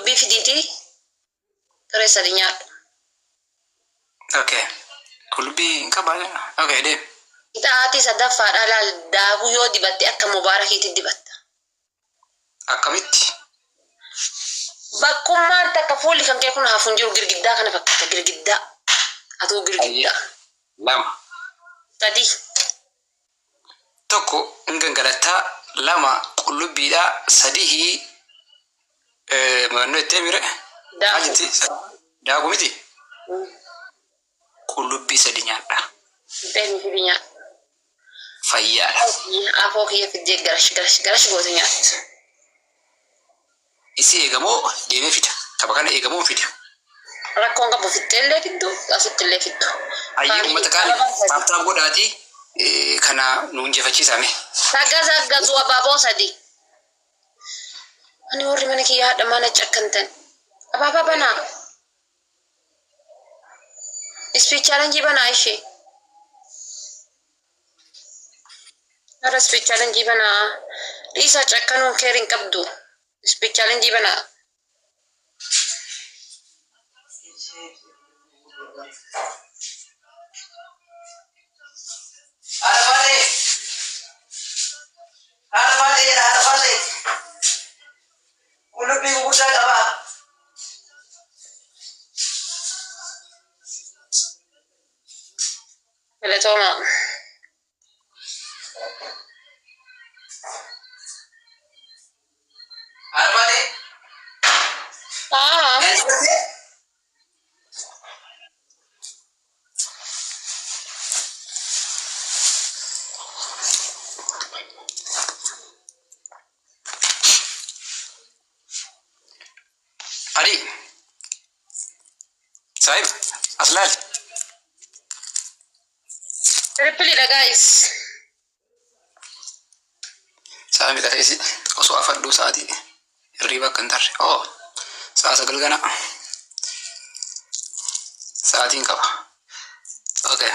Qullubbii fidiitii firee sadi nyaadhu. Okay. Qullubbii hin qabaa. Okay, deem. Qixaatii sadaffaadhaa laal daakuu yoo dibatte akka mubaarakiitti dibatta. Akkamitti? Bakkummaan takka fuulli kan kee kun hafu hin jiru girgiddaa kana fakkaata girgiddaa. Atuu girgiddaa. Lama. Sadi. Tokko hin gangalattaa. Lama qullubbiidha. Sadihii mannoo itti mire. Maal Daakuu. jetti? Daakuu miti? Qullubbii sadi nyaadha. Deemi fidi nyaadhu. Fayyaadha. Afoo kiyya fiddee garash garash garash goote nyaattu. Isi eegamoo deemee fida. Tapha kana eegamoo hin fida. Rakkoon qabu fixxeellee fiddu asittillee fiddu. Hayyee uummata qaali tap tap godhaatii kana nu injifachiisaa mee. Tagazaggazu abaaboo sadi. Ani warri mana kiyya haadha mana cakkantan. Abaabaa banaa. Speed challenge banaa ishee. Hara speed challenge banaa. Dhiisaa cakkanuun keer hin qabdu. Speed challenge banaa. Haadha Faaxee! Haadha Faaxee jedha haadha Faaxee! Qullubbii guguddaa qabaa. Galatoomaa. Haadha Faaxee! Aa. Adii. Saahib as laali. Triple guys. Sa'a meeqa ta'e si osoo afadhuu sa'aatii hirriiba akka hin tarre. Oo sa'a 9 gana. Sa'aatiin qaba. Okay.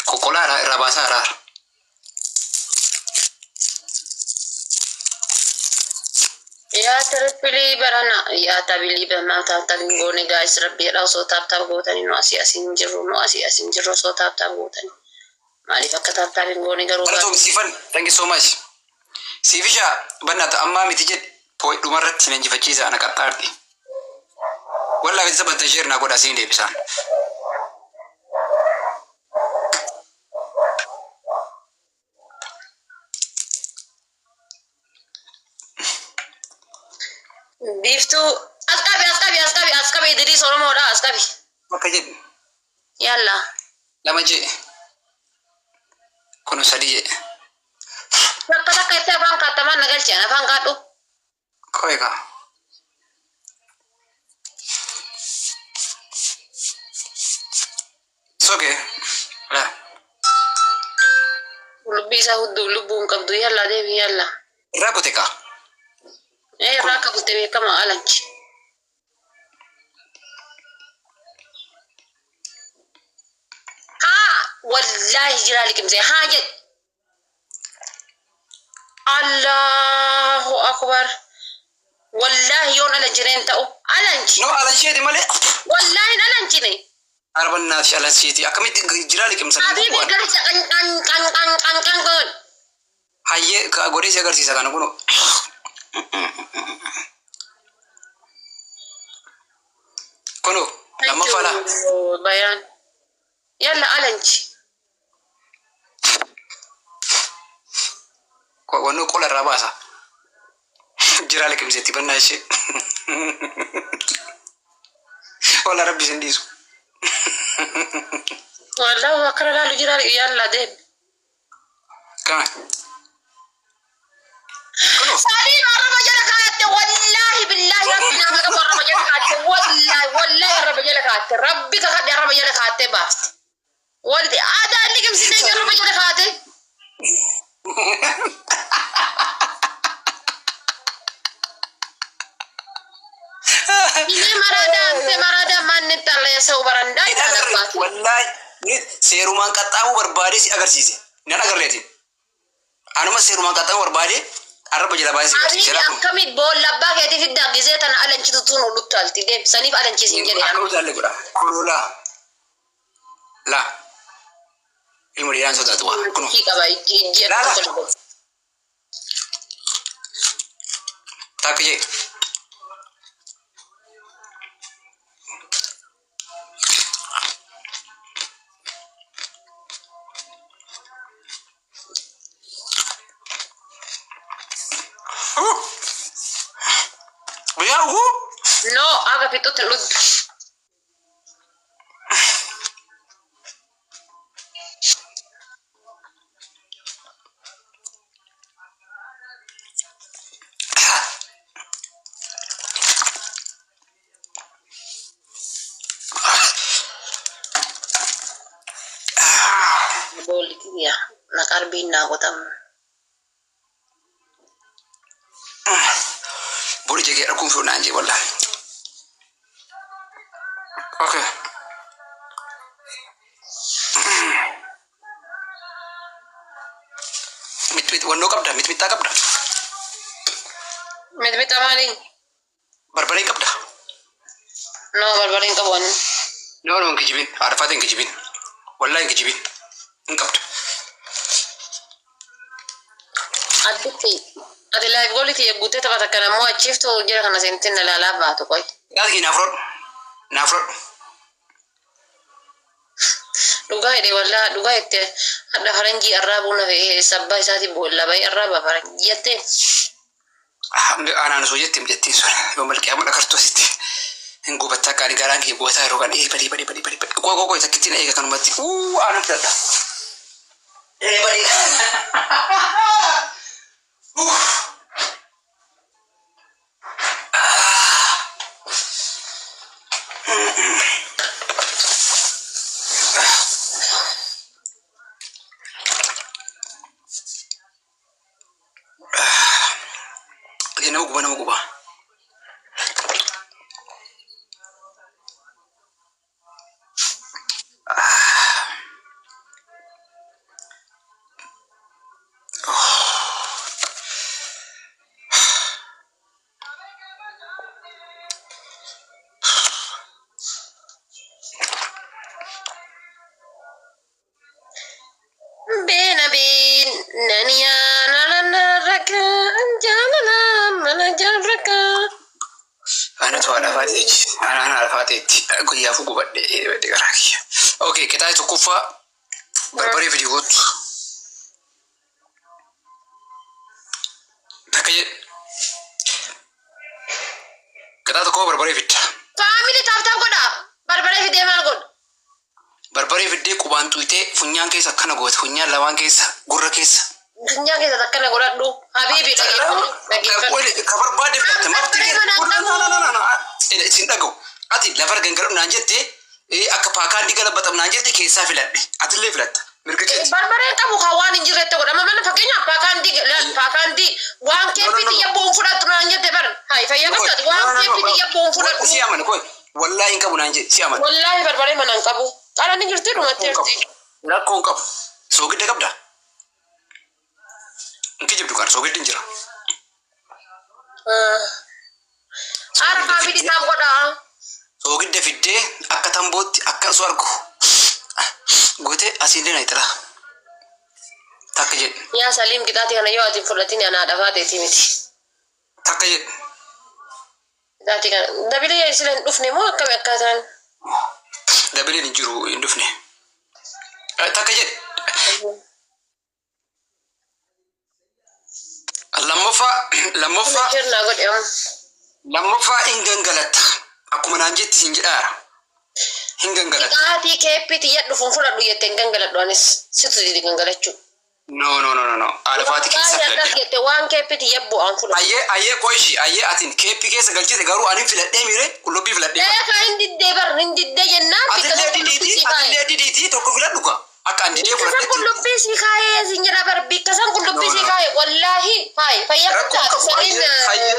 Kokkolaa irraa baasaa araara. Yaa triple barana yaa tabilii bamaa tap tap hin goone guys rabbi jedha osoo tap tap gootanii nu asii as hin jirru nu asii as hin jirru osoo tap tap gootanii maaliif akka tap tap hin goone garuu Galatoom siifan thank you so much. Siifisha bannata ammaa miti jedhi pooy dhumarratti na injifachiisa ana qaxxaarti. Wallaa gadi taphatta share naa godhaa siin deebisaan. Biiftuu as qabi as qabi as qabi as qabi Idriis Oromoodha as qabi. Bakka jedhi. Yalla. Lama jee. Kun sadi jee. Takka takka itti afaan kaattamaan na galchi an afaan kaadhu. Qoy kaa. It's okay. Laa. Lubbii isaa hudduu lubbuu hin qabdu yalla deemi yalla. Irraa kute kaa. Ee irraa akka kutte beekama alanchi. Haa wallaahi jiraa liqimsee haa jedhi. Allahu akbar. Wallaahi yoon alanchine hin ta'u. Alanchi. No alansheeti malee. Wallaahi hin alanchine. Arbannaati alansheeti akkamitti jiraa liqimsan. Habiibi galcha qan qan qan qan qan qan qan. Hayyee godhee si agarsiisa kana kunoo. Kunoo lammaffaa laa. Bayaan. Yalla alanchi. Wannoo qola irraa baasa. Jiraa liqimseetti bannaa ishee. Walla rabbi isin dhiisu. Wallahu akkana laalu jira yalla deem. Kana. Kunoo. Sadiin arraba jala kaa'atte wallaahi billaahi rabbi nama qabu arraba jala kaa'atte wallaahi wallaahi arraba jala kaa'atte rabbi kakadhe arraba jala kaa'atte baafte. Walti aadaa inni qimsitee arraba jala kaa'atte. Inni maradaa ante maradaa manni xallee sa'u barandaa Hin agarre wallaahi seerumaan qaxxaamuu barbaadee si agarsiise. Nan agarreetiin. Anuma seerumaan qaxxaamuu barbaadee Arraba jala baasii si Habiibi jala kun. akkamit boolla abbaa keetii fiddaa gizee tana alanchitu tun oluttaalti deem saniif alanchiisin jedhe Akka utaalle godha. Kunoo laa. Laa. Ilma dhiiraan sodaatu waa. Kunoo. Ijji qaba ijji ijji Laala. akka tokko godhu. Takka jee. Guyyaa uguu. No, aga fixutti hin dhugdu. Boolli kiyya na qarbiin naa qotamu. Bori jegee dhaquun fedhu naan jee wallaahi. Okay. Mixmix wannoo qabda mixmixaa qabda Mixmixa maali? barbaree qabda. No, barbaree hin qabu ani. No no hin kijibin haadha faate hin kijibin wallahi hin kijibin hin qabdu. Additti ati live goolii tiyya guuttee taphata kana immoo achiiftu jira kana seentiin na ilaalaa baatu qoy. Yaada kee naaf fudhadhu naaf fudhadhu. Dhugaa jedhe wallaa dhugaa jette hadha faranjii arraabuu na fe'ee sabbaa isaati boolla ba'ee arraaba faranjii jettee. Aanaan osoo jette jettiin sun yoo malqee amma dhakartuu asitti hin gubattaa qaani garaan kee gubataa yeroo kan ee badii badii badii badii badii qoo qoo qoo takkittiin eega kanumatti uu aanan filadha. Ee badii. Uff. Nama guba nama guba. Beena been naniyaa nana raka jaalala mana jaarraka. Anatu haadha faateetti. Anaan haadha faateetti. Guyyaafuu gubadhe badhe garaa kiyya. Okay, qixaayi tokkoffaa barbaree fidii kottu. Takka jedhe. Qixaa tokko barbaree fidda. Family tap tap godha. Barbaree fidee maal godhu? Barbaree fiddee qubaan tuytee funyaan keessa akkana goote funyaan lamaan keessa gurra keessa. Funyaan keessa akkana godhadhu. Habiibi dhageeffadhu. Dhageeffadhu. Ka barbaade filatte mafti Barbaree manaan qabu. Isin dhaga'u. Ati lafa gangaladhu naan jette akka paakaandii galabaxam naan jette keessaa filadhe. Atillee filatta. Mirga keeti. Barbareen qabu kan waan hin jirretti godhama. Mana fakkeenyaaf paakaandii paakaandii waan No, no, keeppii no. xiyya bu'uun fudhattu naan jette bar. Hayi fayyaa qabdu waan keeppii xiyya bu'uun fudhattu. Si amana koy. Wallaahi hin qabu naan jedhe si amana. Wallaahi barbaree mana hin qabu. Qaala ni jirti dhumatti jirti. Rakkoo hin qabu. Soogidda qabda. Hin kijibdu kan soogiddi hin jira. Ara family tap godhaa. Soogidda fiddee akka tambootti akka osoo argu gootee asiillee na ixira. Takka jedhe. Yaa Saliim qixaatii kana yoo ati hin fudhatin anaa dhafaa teetii miti. Takka jedhe. Qixaatii kana dabilii sila hin dhufne moo akkami akkaataan? Dabiliin hin jiru hin dhufne. Takka jedhe. Lammaffaa lammaffaa Share naa godhe amma. lammaffaa hin gangalatta. Akkuma naan jetti siin jedhaara. Hin gangalatta. Qixaatii keeppii xiyya dhufuun fudhadhu jette hin gangaladhu anis situ didi gangalachuu. No no no no no. Haadha keessa Baay'ee akkas filadhe. jette waan keeppii xiyya bu'aan fudhadhu. Ayyee ayyee qoishi ayyee atin keeppii keessa galchite garuu anin filadhee miire qullubbii filadhee. Beeka hin diddee bar hin diddee jennaan bikka Atillee san qullubbii didiitii sii kaa'e. atillee didiitii tokko filadhu ka. Akka an didee Bikka san fudhadhetti. qullubbii sii kaa'ee siin jedha bar bikka san qullubbii No, sii no. kaa'e wallaahi haayi fayyaa Rakkoo qabdaa qabu. saniin Hayyee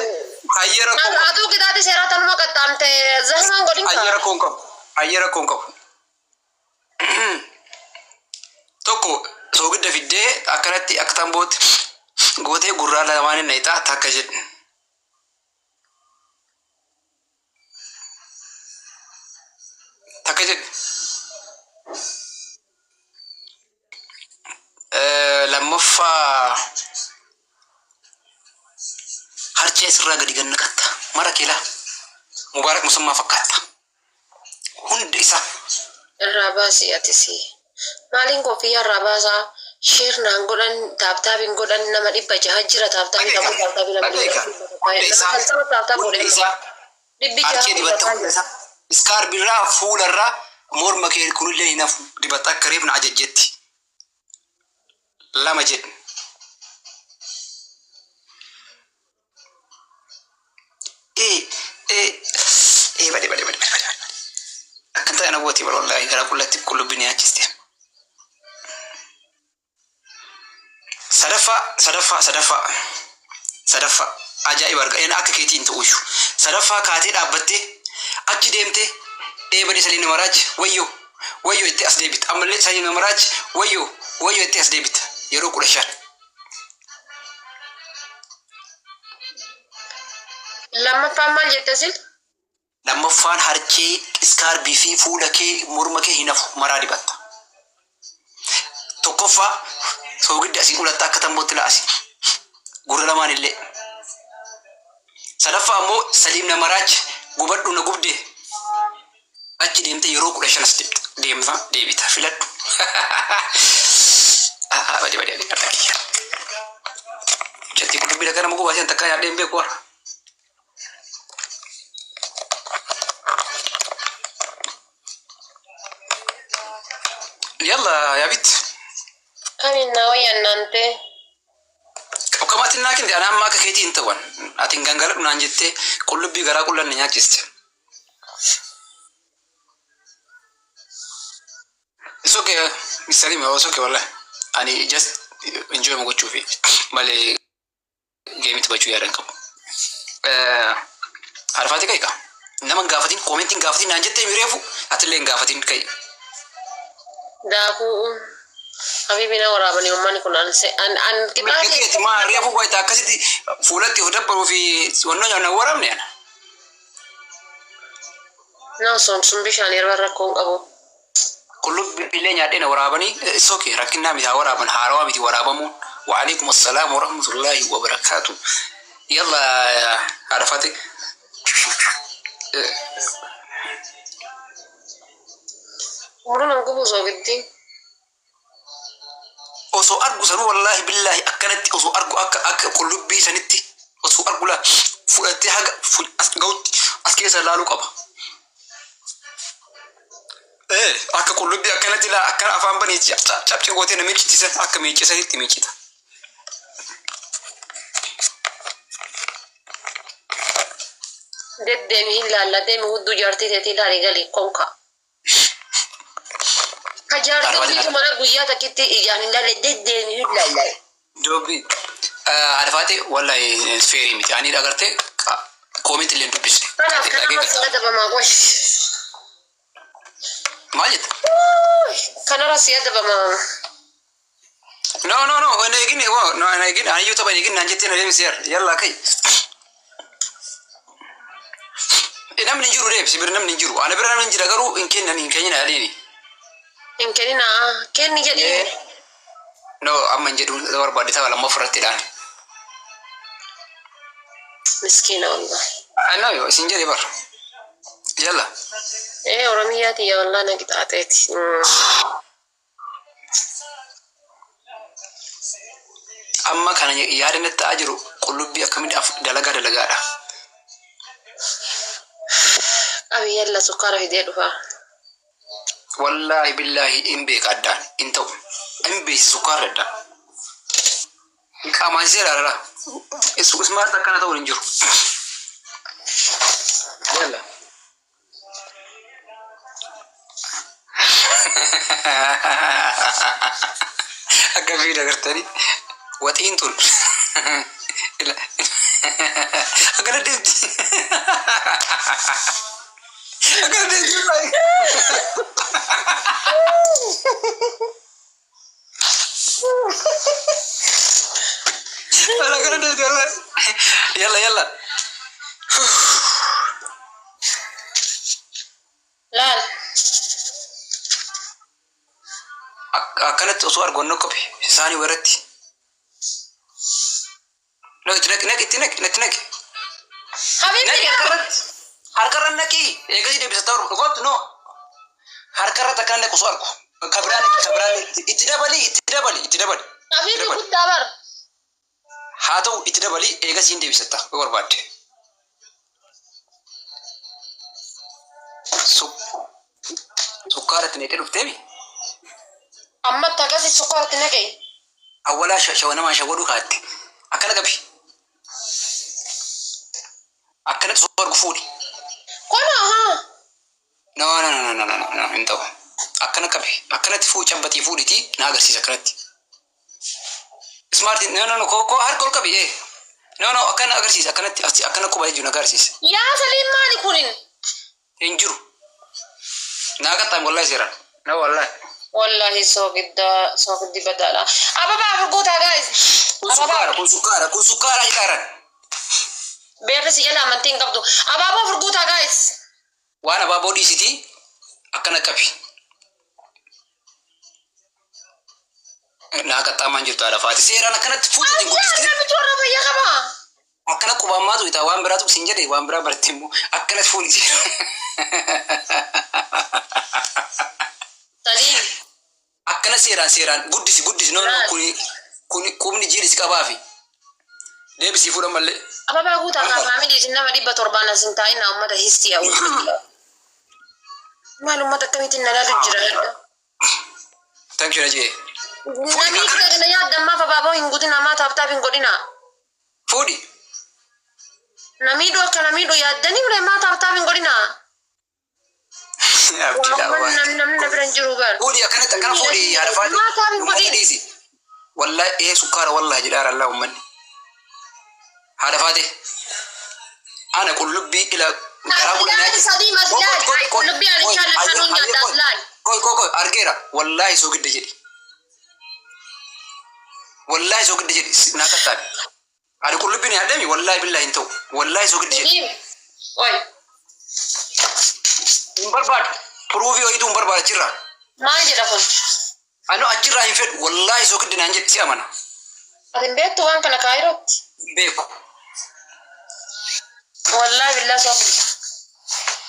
hayyee rakkoo qabu. aduu qixaatii seeraa tanuma qaxxaamte zahmaan godhin Hayyee kaa. rakkoo hin qabu. Hayyee rakkoo hin qabu. Tokko soogidda fiddee akkanatti akka tambootti Gootee gurraa lamaan hin naqxaa takka jedhu. Takka jedhu. Lammaffaa harcee sirraa gadi gad naqatta. Mara keelaa. Mubaarak Musammaa fakkaatta. Hunda isaa. Irraa baasi atisi. Maaliin koffiyyaa irraa baasaa? Share naan godhan, tap tap hin godhan, nama 600 jira, tap tap Dhageeka. qabu, tap tap nama Dhageeka. 600, Hunda nama isaa. 50 tap tap Hunda godhe. isaa. 600 Harcee dibatta hunda isaa. Iskaarbirraa fuularraa morma kee kunillee hin hafu. Dibatta akka reef na ajajjetti. Lama jedhu. Ee ee ee bade bade bade bade bade. Akkan ta'e na gooti bara wallaahi garaa qullatti qullubbii ni nyaachiste. Sadaffaa sadaffaa sadaffaa sadaffaa ajaa'iba arga een akka keetii hin ta'uyyuu. Sadaffaa kaatee dhaabbattee achi deemtee ee bade saliin nama raaji wayyoo wayyoo jettee as deebita. Ammallee saliin nama raaji wayyoo wayyoo jettee as deebita. Yeroo 15. Lammaffaan maal jette sil? Lammaffaan harcee iskaarbii fi fuula kee morma kee hin hafu maraa dibatta. Tokkoffaa soogidda asiin ulatta akka tambootti laa asii. Gurra lamaan illee. Sadaffaa ammoo saliim na maraachi gubadhu na gubde achi deemte yeroo 15 as deemta deebita filadhu. Badi badi badi har'a kiyya. Jatti qullubbii dhagaa nama gubaa takkaa nyaadhee hin beeku warra. Yalla yaa bit. Kan hin naa wayyannante. Akkamaatti naa kinte ana amma akka keetii hin ta'an. Ati hin gangaladhu naan jettee qullubbii garaa qullan na nyaachiste. It's okay, Mr. Lima, it's okay wallahi. Ani just enjoy ma gochuufi malee geemii taphachuu yaada hin qabu. Arfaati ka'i kaa. Nama hin gaafatin, koomentii hin gaafatin naan jettee mireefu atillee hin gaafatin ka'i. Daakuu habibi na waraabanii uummanni kun an se an an Mirga qixaati. keeti maa reefu wayita akkasitti fuulatti of dabbaruu fi wannoo nyaanna waraabne ana. Na osoon sun bishaan yeroo rakkoo hin qabu. Qullubbii illee nyaadhee na waraabanii it's okay rakkinnaa miti haa waraaban haarawaa miti waraabamuun. Wa'alaikum assalaam warahmatullaahi wabarakaatu. Yalla haadha faate. Gurra nan gubu soogiddi. Osoo argu sanuu wallaahi billaahi akkanatti osoo argu akka akka qullubbii sanitti osoo argu laa fudhattee haga as ga'utti as keessa laaluu qaba. Ee akka qullubbii akkanatti laa akkana afaan banii cabci gootee na miiccitisan akka miiccisanitti miiccita. Deddeemi hin laalla deemi hudduu jaartii teetii laali gali konka. Ka jaartii ofiitu mana guyyaa takkitti ijaan hin laalle deddeemi hin laalla. Dubbi Arfaate wallahi feerii miti. Ani agartee koomenti illee hin dubbisne. Kanaaf kanarra si adabamaa qoy. Maal jette? Kanarra si adabamaa. No no no hin eegin no hin eegin ani iyyuu tapha hin eegin naan jettee na deemsi yar yallaa kai. Namni hin jiru deemsi bira namni hin jiru. Ana bira namni hin jira garuu hin kennan hin kennina jedheeni. Hin kenninaa kenni jedhiin. No amma hin jedhu barbaadde tapha lammaffaa irratti dhaan. Miskiina wallah. No yo isin jedhe bar. Yalla. Ee Oromiyyaa tiyya wallah na qixaaxeeti. Amma kana yaada natti ta'aa jiru qullubbii akkamitti dalagaa dalagaadha. Qabi yalla sukkaara fidee dhufaa. Wallaahi billaahi hin beeka addaan hin ta'u. Hin beeksi sukkaarri addaan. Qaamaan seera arara. Ismaart akkana ta'uun hin jiru. Yalla. Akka fiida agartanii waxiin tun akkana deemti. Akkana deemti. Wala kana deemte wala. Yalla yalla. Laal. Akkanatti osoo argu qabe isaanii warratti. No, itti naqi, naqi, itti naqi, natti naqi. Habiibti. Naqi harkarratti. Harkarra naqi. Eegasii deebisa ta'u dhugoottu no. Harkarratti akkana naqu osoo argu. Kabiraan naqi, kabiraan naqi. Itti dabali, itti dabali, itti dabali. Habiibti guddaa bar. Haa ta'u, itti dabali, eegasii hin deebisatta yoo barbaadde. Sukkaara itti naqee dhufteemi. Amma akkasii sukkaara naqe. Awwalaa shawa namaa shawwaduu kaatte. Akkana qabi. Akkanatti osoo argu fuudhi. Kuna haa. No, no, no, no, no, no, no, hin ta'u. Akkana qabi. Akkanatti fuudhi, cambaxii fuudhitii na agarsiisa akkanatti. Smart, no, no, no, koo koo harka ol qabi, ee. No, no, akkana agarsiisa, akkanatti, asi akkana quba jechuun agarsiisa. Yaa Saliin, maali kunin? Hin jiru. Naa qaxxaam wallahi seeraan. No, wallahi. Wallahi soogidda, soogiddi badaadha. Ababaa afur guutaa, guys. Kun sukkaara, kun sukkaara, kun sukkaara jedhaaran. Beerri si jala amantii hin qabdu. Abaaboo afur guutaa, guys. Waan abaaboo dhiisitii akkana qabi. Naa qaxxaamaan jirtu haadha faati. Seeraan akkanatti fuudhiti guddistee. Namichi warra fayyaa qaba. Akkana qubaan maatu itaa waan biraatu sin jedhe, waan biraa baratte immoo akkanatti fuudhiti. Saliin. Akkana seeraan seeraan guddisi, guddisi, no, no, kuni kuni qubni jiidhi si qabaafi. Deebisii fuudhan mallee. Ababaa guutaa kaa, family, isin nama 700n as hin taa'ina, uummata histii hawwu. Maal uummata akkamiitiin na laalu jira? Thank you, Najee. Namni kana yaaddan maaf abaaboo hin guutin, maa tap tap hin godhina? Fuudhi. Namiidhu akka namiidhu yaaddanii ture, maa tap tap hin godhina? Abdiidha. Waan namni namni na bira hin jiru bar. Fuudhi akkanatti, akkana fuudhi, haadha faati. Maa tap hin Uummata godhin? dhiisi. Wallahi ee sukkaara wallahi jedhaara Allah uummanni. Haadha faati. Ana qullubbii ila garaa kudha Laal sadii mas laal. Qullubbii ani inshallah kanuun nyaataas laal. Koi koi koi, argeera, wallahi soogidda jedhi. Wallahi soogidda jedhi, naa qaxxaabe. Ani qullubbii ni yaadami, wallahi billahi hin ta'u. Wallahi soogidda jedhi. Oi. Hin barbaadu. Proof wayiitu hin barbaadu achirraa. Maal jedha kun? Ani achirraa hin fedhu. Wallahi soogidda naan jedhi, si amana. Ati hin beektu waan kana Kaayirootti. Hin beeku. Wallahi billaa soogidda.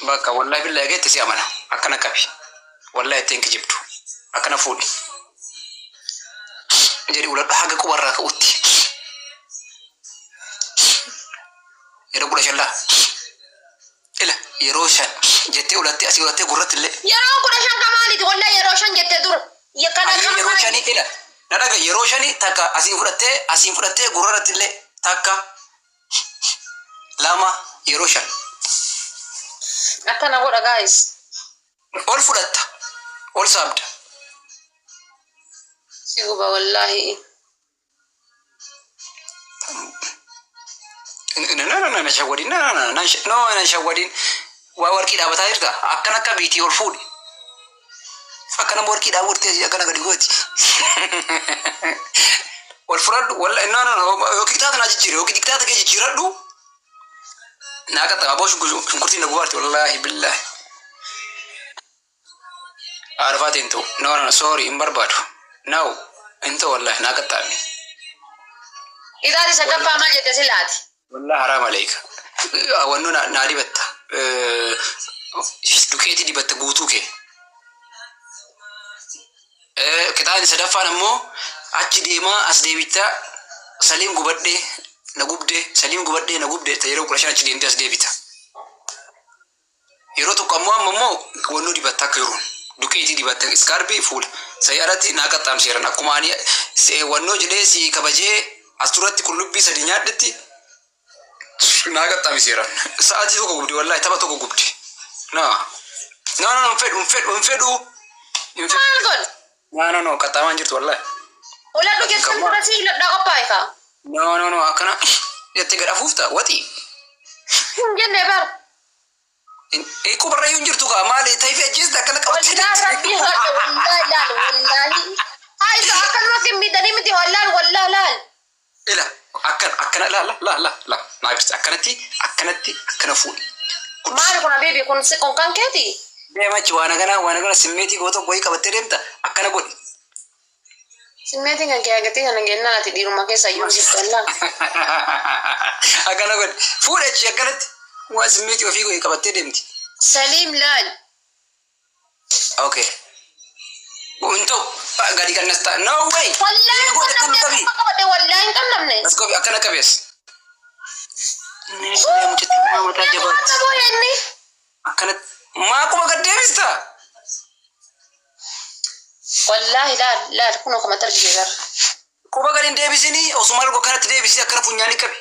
Bakka wallahi billahi geette si amana. Akkana qabi. Wallahi ittiin kijibdu. Akkana fuudhi. Jedhi, uladhu haga qubarraa ka'utti. Yeroo 15 laa. Ila yeroo 5 jettee ulattee, asii ulattee, gurratti illee. Yeroo 15 ka maaliiti? Wallahi yeroo 5 jettee dura. Kana Ayyee, yeroo 5, ila. Na dhaga, yeroo 5 takka asiin fudhattee, asiin fudhattee, gurratti illee, takka, lama, yeroo 5. Akkana godha, guys. Ol fudhatta. Ol saabda. Si guba wallahi. No, no, no, na shawwadin. No, no, no, no, no, na shawwadin. Waa warqii dhaabataa jirta. Akkana akka biitii ol fuudhi. Akkana warqii dhaaburtee akkana gadi gooti. Ol fudhadhu. Walla, no, no, no. Yookiin kitaaba naa jijjiire yookiin kitaaba kee jijjiiradhu. Naa qaxxaba. Aboo, shunkurtiin na gubaarti wallaahi billaahi. Arfaatiin ta'u. No, no, no, sorry, hin barbaadu. No, hin ta'u, wallaahi naa qaxxaame. Itaati sadaffaa maal jette silaati? Wallah haraam aleeka. Wanno naa dibatta. Duqeetii dibatta guutuu kee. Kitaabni sadaffaan ammoo achi deemaa as deebichaa, saliin gubadhee na gubdee, saliin gubadhee na gubdee, yeroo 15 achi deemtee as deebita. Yeroo tokko ammoo, amma immoo wannoo dibatta, akka yeroo duqeetii dibatta, iskaarbii fuula. Sa'i alatti naa qaxxaamseeran, akkuma ani wannoo jedhee si kabajee as duratti qullubbii sadi nyaadhetti naa qaxxaamseeran. Sa'aatii tokko gubdi, wallahi tapha tokko gubdi. No. No, no, no, hin fedhu, hin fedhu, hin fedhu. Hin fedhu. Maal godhu? No, no, no, qaxxaamaan jirtu wallahi. Uladhu jettan dura si uladhaa qophaa'e kaa. No, no, no, akkana jettee gad afuufta waxii. Hin jenne bar. Qubarra iyyuu hin jirtu kaa, maali tayfii ajjeeste akkana qabattee. Wallahi rabbii hodhe, wallahi laal, wallahi. Haa isa akkanumatti hin miidhanii miti, wallahi wallahi laal. Ila Akkana akkana la la la la la naa agarsiisa akkanatti akkanatti akkana fuudhi. Maali kun habiibi kun si kun kan keeti? Deemachi waan akkanaa waan akkanaa simmeetii goota wayii qabattee deemta akkana godhi. Simmeetiin kan kee agatii kana gennaan ati dhiiruma keessa iyyuu jirtu allaa. Akkana godhi. Fuudhi achi akkanatti waan simmeetii ofii godhi qabattee deemti. Saliim laal. Okay. Hin ta'u gadi qannasta. No way. Wallaahi Eega hin godhi akkana qannamne qabi. akkuma qabadhe wallaahi hin qannamne. As qabi akkana qabees. Mucatti mataa jabaatti. Akka boo'e inni. Akkanatti maa quba gad deebista? Wallaahi laal laal kunoo kamatti argite gara. Quba gad hin deebisinii osuma argu akkanatti deebisii akkana funyaanii qabi.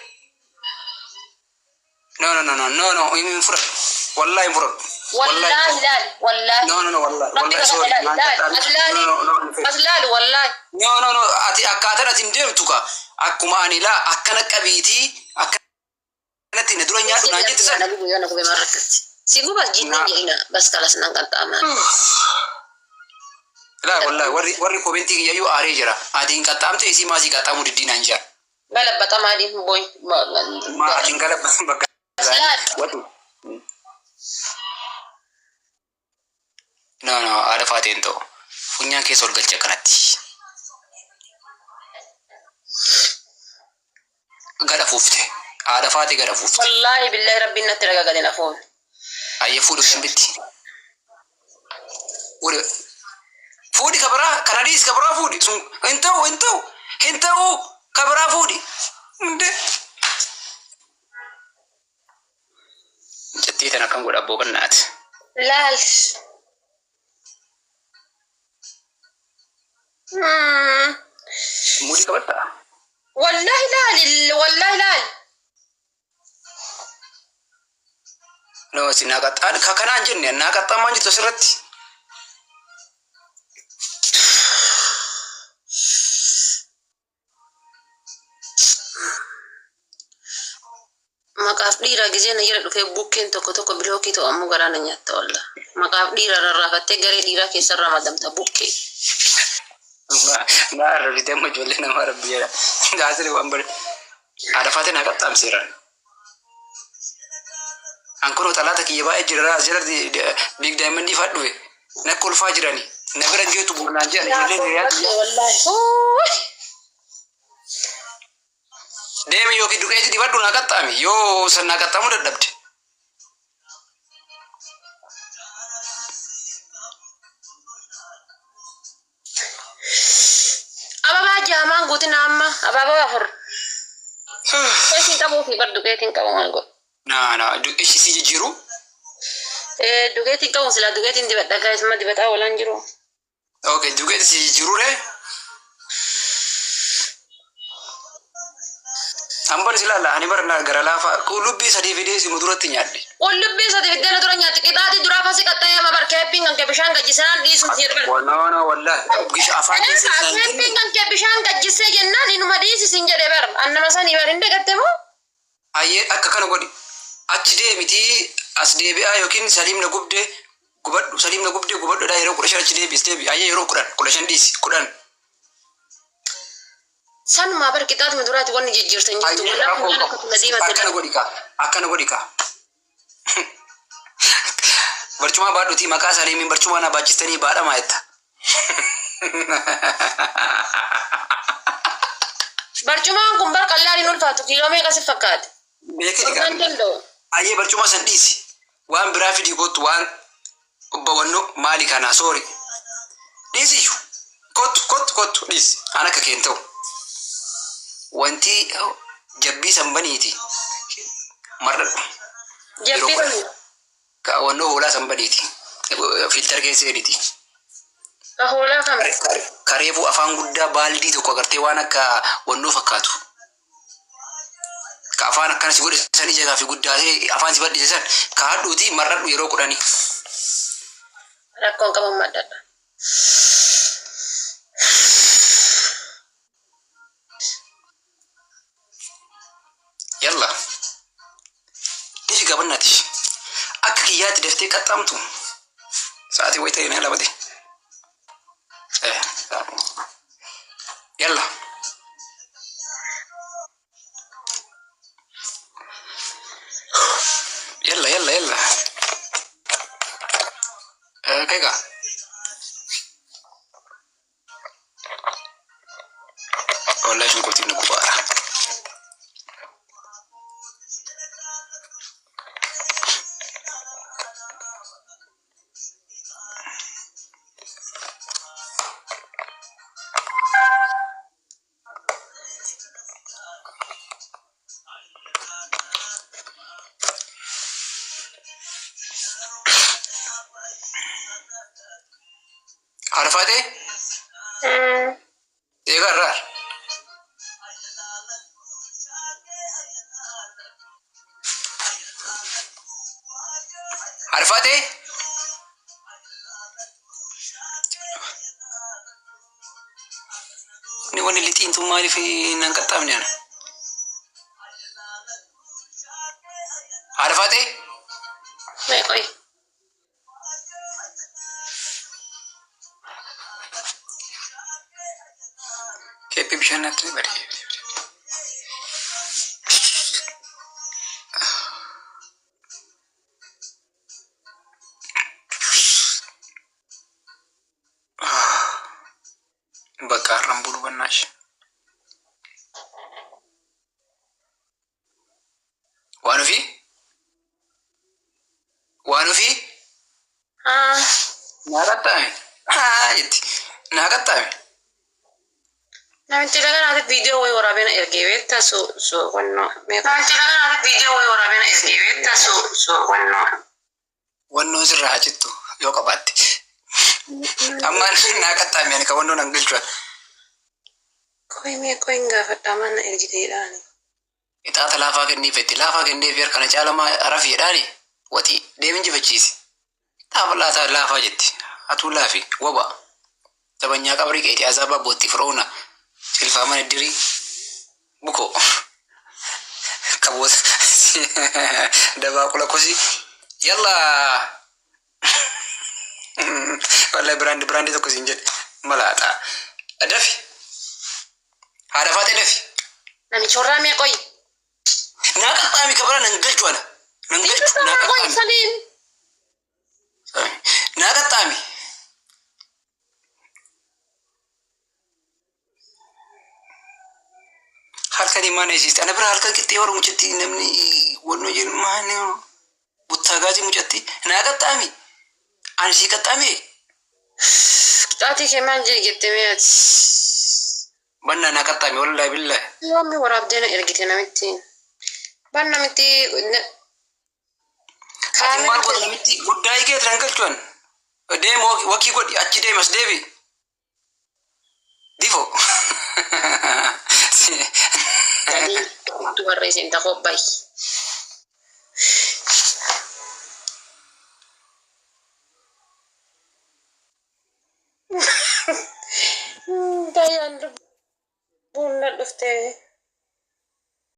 No no no no no no hin fudhadhu. Wallaahi hin fudhadhu. Wallaahi laal wallaahi. No no no wallaahi Rabbi wallaahi sorry. kakadhe laal laal as laali No no no as laali wallaahi. No no no ati akkaataan ati hin deemtu ka akkuma ani laa akkana qabiitii akkanatti na dura nyaadhu naan jette Na sana. gubu yoo na gube maal rakkatti. Si guba jinni jedhina bas kalas nan qaxxaamaa. Laa wallaahi warri warri komentii kiyyayyuu aaree jira. Ati hin qaxxaamte isii maasii qaxxaamuu diddiinaan jira. Galabbatamaa diin boy. Maa ati hin galabbatan bakka. Laal. Watu. No no haadha faateen ta'u. Funyaan keessa ol galche akkanatti. Gad afuufte. Haadha faatee gad afuufte. Wallaahi billahi rabbiin natti ragaa gadi nafuun. Ayya fuudhi dambitti. Fuudhi. Fuudhi ka biraa kana dhiis ka biraa fuudhi. Sun hin ta'u hin ta'u hin ta'u ka biraa fuudhi. Hundee. Mucattii tana akkam godha abboo bannaati. Laal. Muudii qabadhaa. Wallaahi laal wallaahi laal. No, si naa qaxxaan ka kanaan jenne naa qaxxaamaan jirtu asirratti. Maqaaf dhiira gizee na jala dhufee bukkeen tokko tokko bilookii ta'u ammoo garaa na nyaatta wallah. Maqaaf dhiira rarraafattee garee dhiiraa keessa ramadamta bukkee. Na arrabsite amma ijoollee nama rabbi jedha. Gaasiri waan bare. Haadha faatee naa qaxxaamseera. An kunoo xalaata kiyya baay'ee jira as jalatti Big Diamond fa'aa dhufe. Na kolfaa jirani. Na bira geetu burnaan jedhan ijoollee hiriyaa kiyya. Wallaahi. Deemi yookiin duqeetti dibadhu naa qaxxaami. Yoo san naa qaxxaamuu dadhabde. Ababaa jaamaan guutina amma abaaboo afur. Duqeetiin qabuu fi bar duqeetiin qabu maal godhu. Naa naa ishi si jijjiiru. Duqeetiin qabu silaa duqeetiin dibadha gaa'is ma dibataa oolan jiru. Okay duqeetti si jijjiiru ree. An bar si laala ani bar na gara laafaa qullubbii sadii fidee si muduratti nyaadhe. Qullubbii sadi fiddee na dura nyaatti qixaaxii duraa fasi qaxxayee amma bar keeppiin kan kee bishaan gajjisaan dhiisuun si jedhe bar. No no wallahi gisha afaan keessa Eegaa isaan keeppiin jenne. kan kee bishaan gajjisee jennaan inuma dhiisisin jedhe bar annama sanii bar hin dagatte moo? Ayyee akka kana godhi. Achi deemitii as deebi'aa yookiin saliim na gubde gubadhu saliim na gubde gubadhu yeroo 15 achi deebi'is deebi'i. Ayyee yeroo 10 15 dhiisi 10. Sanumaa bar qixaaxuma duraati wanni jijjiirtan jirtu Ayyee walaa rakkoo funyaan qabu. akka tuna diimatte Akkana godhi kaa akkana godhi kaa. Barcumaa baadhutii maqaa saliimiin barcumaa na baachistanii baadhamaa jetta. Barcumaan kun bar qallaan hin ulfaatu kiiloo meeqa si fakkaate? Beekani Torban kaa. danda'u. Ayyee barcuma san dhiisi. Waan biraa fidii kottu waan obbawannoo maali kanaa soori. Dhiisiyyu. Kottu kottu kottu dhiisi. An akka keen ta'u. Wanti jabbii san baniiti. Mar'adhu. Yeroo Jabbii kudhan. kami? Kaawwannoo hoolaa san baniiti. Filtar keessa seeniiti. Ka hoolaa kami? Kareefuu afaan guddaa baaldii tokko agartee waan akka wannoo fakkaatu. Ka afaan akkana si godhe san ija kaafi guddaatee afaan si bal'ise san kaadhuuti mar'adhu yeroo kudhanii. Rakkoon qabu madadha. Yalla. Dafi gabannaati. Akka kiyyaatti daftee qaxxaamtu. Sa'aatii wayi ta'e na labate. Yalla. Yalla yalla yalla. Kayga. Wallahi shunkurtiin nu gubaara. Haadha faatee eegaa irraa. Haadha faatee ni wanni lixiin tun maaliif hin qaxxaamne ana? Haadha faatee Mee qoy. Keeppii bishaan natti bade. Bakka har'aan bulu bannaash. Waan ofii? Waan ofii? Haa. Naa qaxxaame. Haa jetti. Naa qaxxaame. Namichi laga viidiyoo wayii waraabee na ergee beektaa su su wannoo. Namichi laga viidiyoo wayii waraabee na ergee beektaa su su wannoo. Wannoo sirraa haa cittu yoo qabaatte. Amma naa qaxxaame ani ka wannoo nan galchu. Qoy mee qoy hin gaafadhaa maal na ergiteedhaani. Qixaaxa laafaa kenniif itti laafaa kenneef harkana caalamaa rafi jedhaani waxii deemin jifachiisi. Xaafa laataa laafaa jetti. Atuu laafi waba. Zabanyaa qabrii keeti azaabaa bootti firoona. Cilfaa mana dirii bukoo. Qaboota dabaaqula kosii. Yallaa. Wallahi biraandi biraandi tokko siin jedhe malaaxa. Dafi. Haadha faatee dafi. Namichi warraa mee qoy. Naa qaxxaami kabara nan galchu ana. Nan galchu naa Qoy qaxxaami. saliin. Naa qaxxaami. Halkan himaa isiiste. Ana bira halkan qixxee warra mucatti namni wannoo jedhu maani buttaa gaazii mucatti naa qaxxaami. Ani sii qaxxaame. Qixaatii kee maal jedhi jette mee ati. Bannaa naa qaxxaami wallahi billahi. Yoommi waraabdee na ergite namitti. Ban namitti. Ati maal godha namitti guddaa keeti nan galchu an. Deem wakii godhi achi deem as deebi. Difo. Ittu barreessin takoo bayi. Dayyaan lubbuun na dhuftee.